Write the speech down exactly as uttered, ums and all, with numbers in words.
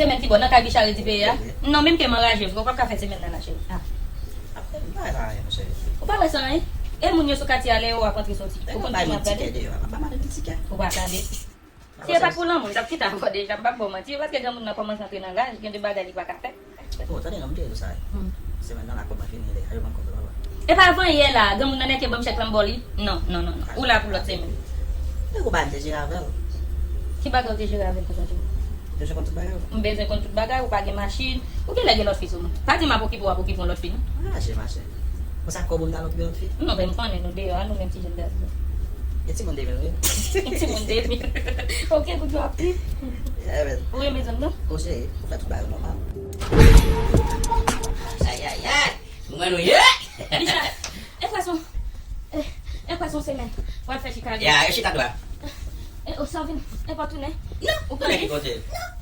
Semèn ki bò nan kay Bicha redi peye a? Non, menm ke m anraje vre, ou p ap ka fè semèn nan la, cheri. Ah. Apre, m pa wè sa anyen, monchè. Ou pa wè sa anyen? E moun yo sou katye a lè yo w ap antre soti. Ou konn ki moun ap gade? Ou pa mande m tikè. Ou pa tande. Si e pa t pou lanmou, m t ap kite avè w deja, m p ap ba w manti. E paske granmoun nan kòmanse antre nan laj, gen de bagay li pa ka fè. Oh, tande non, m te di w sa. Semèn nan la kòb mwen fini, lè a yo ban m kòb la, papa. E pa avan yè la, granmoun nan nèke ban m chèk la m ba w li? Non, non, non, non. Ou la pou lòt semèn. Nèg ou pa m te jere avè l. Ki bagay ou te jere avè l konsa tou? Ou bezwen konn tout bagay ou? M bezwen konn tout bagay, ou pa gen machin. Ou genlè gen lòt fi sou mwen. Pa di m ap okipe w ap okipe yon lòt fi non. Mache, mache. Konsa kòb ou m ta al okipe lòt fi? Non, men m konnen nou deyò a, nou menm ti jèn gason. E timoun de mil wi. Timoun de mil. Ok, good job. Ou renmen zòn nan? Konseye, ou fè tout bagay nòmal. Ayayay, mwen nou ye. Bicha, e pwason, e pwason semèn w ap fè Chikago. Ya, e chita dwa. E o sa vin, e pa tounen. Non, ou tounen ki kote? Non.